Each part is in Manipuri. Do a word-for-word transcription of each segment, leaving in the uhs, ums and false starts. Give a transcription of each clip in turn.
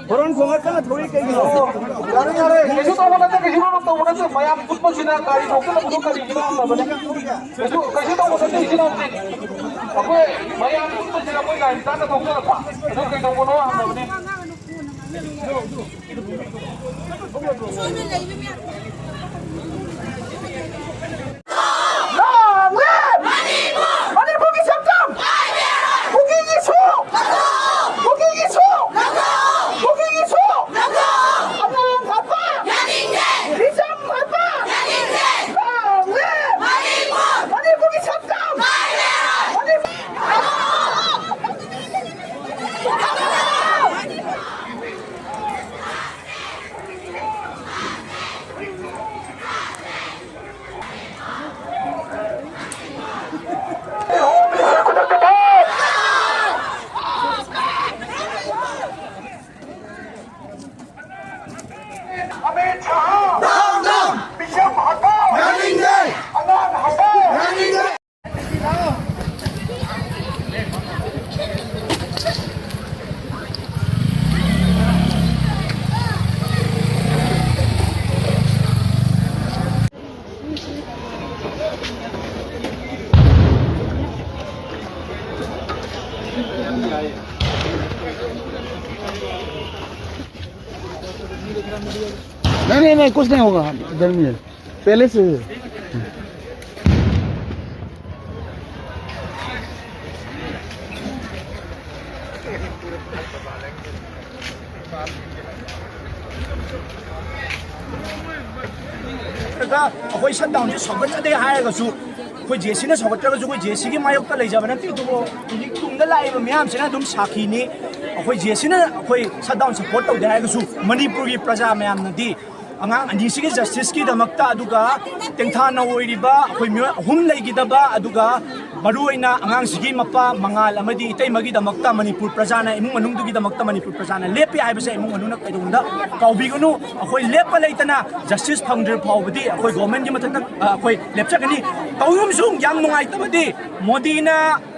ꯍꯣꯔꯣꯟ ꯈꯣꯡꯉ ꯀꯟꯅ ꯊꯧꯔꯤ ꯀꯩꯒꯤꯅꯣ? ꯌꯥꯔꯦ, ꯌꯥꯔꯦ, ꯀꯩꯁꯨ ꯇꯧꯕ ꯅꯠꯇꯦ, ꯀꯩꯁꯨ ꯇꯧꯕ ꯅꯠꯇꯦ, ꯃꯌꯥꯝ ꯄꯨꯟꯕꯁꯤꯅ ꯒꯥꯔꯤ ꯊꯧꯖꯤꯜꯂꯛꯄꯗꯣ ꯀꯔꯤꯒꯤꯅꯣ ꯍꯪꯅꯕꯅꯦ꯫ ꯀꯩꯁꯨ, ꯀꯩꯁꯨ ꯇꯧꯕ ꯅꯠꯇꯦ, ꯏꯆꯤꯟ ꯏꯅꯥꯎꯁꯤꯡ꯫ ꯑꯩꯈꯣꯏ ꯃꯌꯥꯝ ꯄꯨꯟꯕꯁꯤꯅ ꯑꯩꯈꯣꯏ ꯒꯥꯔꯤ ꯃꯆꯥꯗ ꯊꯧꯖꯤꯜꯂꯛꯄ꯫ ꯑꯗꯨ ꯀꯩꯗꯧꯕꯅꯣ ꯍꯪꯅꯕꯅꯦ꯫ ꯂꯥꯡꯂꯦ! ꯃꯅꯤꯄꯨꯔꯒꯤ ꯁꯛꯇꯝ! ꯀꯨꯀꯤꯒꯤ ꯁꯨ! ꯀꯨꯀꯤꯒꯤ ꯁꯨ! ꯀꯨꯀꯤꯒꯤ ꯁꯨ! ꯑꯉꯥꯡ ꯍꯥꯠꯄ! ꯃꯤꯆꯝ ꯍꯥꯠꯄ! ꯂꯥꯡꯂꯦ! ꯃꯅꯤꯄꯨꯔꯒꯤ ꯁꯛꯇꯝ! ꯃꯅꯤꯄꯨꯔ! ꯑꯃꯤꯠ ꯁꯥꯍ! Down, down! ꯃꯤꯆꯝ ꯍꯥꯠꯄ! ꯌꯥꯅꯤꯡꯗꯦ! ꯑꯉꯥꯡ ꯍꯥꯠꯄ! ꯌꯥꯅꯤꯡꯗꯦ! नहीं, नहीं, नहीं, कुछ नहीं होगा, इधर नहीं है। पहले से ꯑꯩꯈꯣꯏ ꯁꯠ ꯗꯥꯎꯟꯁꯦ ꯁꯧꯒꯠꯆꯗꯦ ꯍꯥꯏꯔꯒꯁꯨ, ꯑꯩꯈꯣꯏ ꯖꯦ ꯁꯤꯅ ꯁꯧꯒꯠꯇ꯭ꯔꯒꯁꯨ, ꯑꯩꯈꯣꯏ ꯖꯦ ꯁꯤꯒꯤ ꯃꯥꯌꯣꯛꯇ ꯂꯩꯖꯕ ꯅꯠꯇꯦ꯫ ꯑꯗꯨꯕꯨ ꯍꯧꯖꯤꯛ ꯇꯨꯡꯗ ꯂꯥꯛꯏꯕ ꯃꯤꯌꯥꯝꯁꯤꯅ ꯑꯗꯨꯝ ꯁꯥꯈꯤꯅꯤ꯫ ꯑꯩꯈꯣꯏ ꯖꯦ ꯁꯤꯅ ꯑꯩꯈꯣꯏ ꯁꯠ ꯗꯥꯎꯟ ꯁꯞꯄꯣꯔꯠ ꯇꯧꯗꯦ ꯍꯥꯏꯔꯒꯁꯨ, ꯃꯅꯤꯄꯨꯔꯒꯤ ꯄ꯭ꯔꯖꯥ ꯃꯌꯥꯝꯅꯗꯤ ꯑꯉꯥꯡ ꯑꯅꯤꯁꯤꯒꯤ ꯖꯁꯇꯤꯁꯀꯤꯗꯃꯛꯇ, ꯑꯗꯨꯒ ꯇꯦꯡꯊꯥꯅ ꯑꯣꯏꯔꯤꯕ ꯑꯩꯈꯣꯏ ꯃꯤꯑꯣꯏ ꯑꯍꯨꯝ ꯂꯩꯈꯤꯗꯕ, ꯑꯗꯨꯒ ꯃꯔꯨꯑꯣꯏꯅ ꯑꯉꯥꯡꯁꯤꯒꯤ ꯃꯄꯥ ꯃꯉꯥꯜ ꯑꯃꯗꯤ ꯏꯇꯩꯃꯒꯤꯗꯃꯛꯇ ꯃꯅꯤꯄꯨꯔ ꯄ꯭ꯔꯖꯥꯅ, ꯏꯃꯨꯡ ꯃꯅꯨꯡꯗꯨꯒꯤꯗꯃꯛꯇ ꯃꯅꯤꯄꯨꯔ ꯄ꯭ꯔꯖꯥꯅ ꯂꯦꯞꯄꯤ ꯍꯥꯏꯕꯁꯦ ꯏꯃꯨꯡ ꯃꯅꯨꯡꯅ ꯀꯩꯗꯧꯅꯨꯡꯗ ꯀꯥꯎꯕꯤꯒꯅꯨ꯫ ꯑꯩꯈꯣꯏ ꯂꯦꯞꯄ ꯂꯩꯇꯅ ꯖꯁꯇꯤꯁ ꯐꯪꯗ꯭ꯔꯤꯕ ꯐꯥꯎꯕꯗꯤ ꯑꯩꯈꯣꯏ ꯒꯣꯔꯃꯦꯟꯒꯤ ꯃꯊꯛꯇ, ꯑ, ꯑꯩꯈꯣꯏ ꯂꯦꯞꯆꯒꯅꯤ꯫ ꯇꯧꯔꯨꯕꯁꯨ ꯌꯥꯝ ꯅꯨꯡꯉꯥꯏꯇꯕꯗꯤ, ꯃꯣꯗꯤꯅ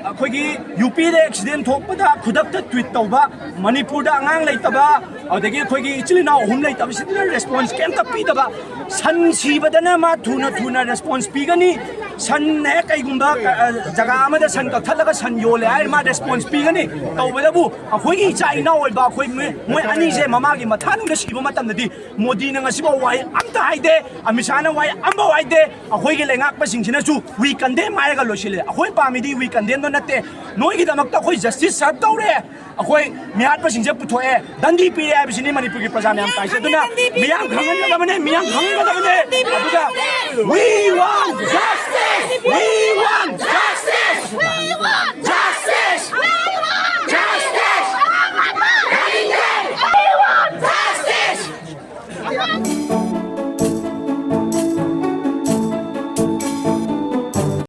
ꯑꯩꯈꯣꯏꯒꯤ ꯌꯨ ꯄꯤꯗ ꯑꯦꯛꯁꯤꯗꯦꯟ ꯊꯣꯛꯄꯗ ꯈꯨꯗꯛꯇ ꯇ꯭ꯋꯤꯠ ꯇꯧꯕ, ꯃꯅꯤꯄꯨꯔꯗ ꯑꯉꯥꯡ ꯂꯩꯇꯕ, ꯑꯗꯒꯤ ꯑꯩꯈꯣꯏꯒꯤ ꯏꯆꯤꯜ ꯏꯅꯥꯎ ꯑꯍꯨꯝ ꯂꯩꯇꯕꯁꯤꯗꯅ ꯔꯦꯁꯄꯣꯟꯁ ꯀꯩꯝꯇ ꯄꯤꯗꯕ, ꯁꯟ ꯁꯤꯕꯗꯅ ꯃꯥ ꯊꯨꯅ ꯊꯨꯅ ꯔꯦꯁꯄꯣꯟꯁ ꯄꯤꯒꯅꯤ, ꯁꯟ ꯍꯦꯛ ꯀꯩꯒꯨꯝꯕ, ꯑ, ꯖꯒꯥ ꯑꯃꯗ ꯁꯟ ꯀꯛꯊꯠꯂꯒ ꯁꯟ ꯌꯣꯜꯂꯦ ꯍꯥꯏꯔ ꯃꯥ ꯔꯦꯁꯄꯣꯟꯁ ꯄꯤꯒꯅꯤ꯫ ꯇꯧꯕꯗꯕꯨ ꯑꯩꯈꯣꯏꯒꯤ ꯏꯆꯥ ꯏꯅꯥꯎ ꯑꯣꯏꯕ ꯑꯩꯈꯣꯏ ꯃꯤ-, ꯃꯣꯏ ꯑꯅꯤꯁꯦ ꯃꯃꯥꯒꯤ ꯃꯊꯥꯅꯨꯡꯗ ꯁꯤꯕ ꯃꯇꯝꯗꯗꯤ ꯃꯣꯗꯤꯅ ꯉꯁꯤꯐꯥꯎ ꯋꯥꯍꯩ ꯑꯝꯇ ꯍꯥꯏꯗꯦ, ꯑꯃꯤꯠ ꯁꯥꯍꯅ ꯋꯥꯍꯩ ꯑꯝꯐꯥꯎ ꯍꯥꯏꯗꯦ꯫ ꯑꯩꯈꯣꯏꯒꯤ ꯂꯩꯉꯥꯛꯄꯁꯤꯡꯁꯤꯅꯁꯨ "We condemn" ꯍꯥꯏꯔꯒ ꯂꯣꯏꯁꯤꯜꯂꯦ꯫ ꯑꯩꯈꯣꯏ ꯄꯥꯝꯃꯤꯗꯤ "We condemn"ꯗꯣ ꯅꯠꯇꯦ, ꯅꯣꯏꯒꯤꯗꯃꯛꯇ ꯑꯩꯈꯣꯏ ꯖꯁꯇꯤꯁ ꯁꯔꯚ ꯇꯧꯔꯦ, ꯑꯩꯈꯣꯏ ꯃꯤꯍꯥꯠꯄꯁꯤꯡꯁꯦ ꯄꯨꯊꯣꯛꯑꯦ, ꯗꯟꯗꯤ ꯄꯤꯔꯦ ꯍꯥꯏꯕꯁꯤꯅꯤ ꯃꯅꯤꯄꯨꯔꯒꯤ ꯄ꯭ꯔꯖꯥ ꯃꯌꯥꯝ ꯇꯥꯏꯁꯦ꯫ ꯑꯗꯨꯅ ꯃꯤꯌꯥꯝ ꯈꯪꯍꯟꯒꯗꯕꯅꯦ, ꯃꯤꯌꯥꯝ ꯈꯪꯍꯟꯒꯗꯕꯅꯦ꯫ ꯑꯗꯨꯒ "We want justice! We want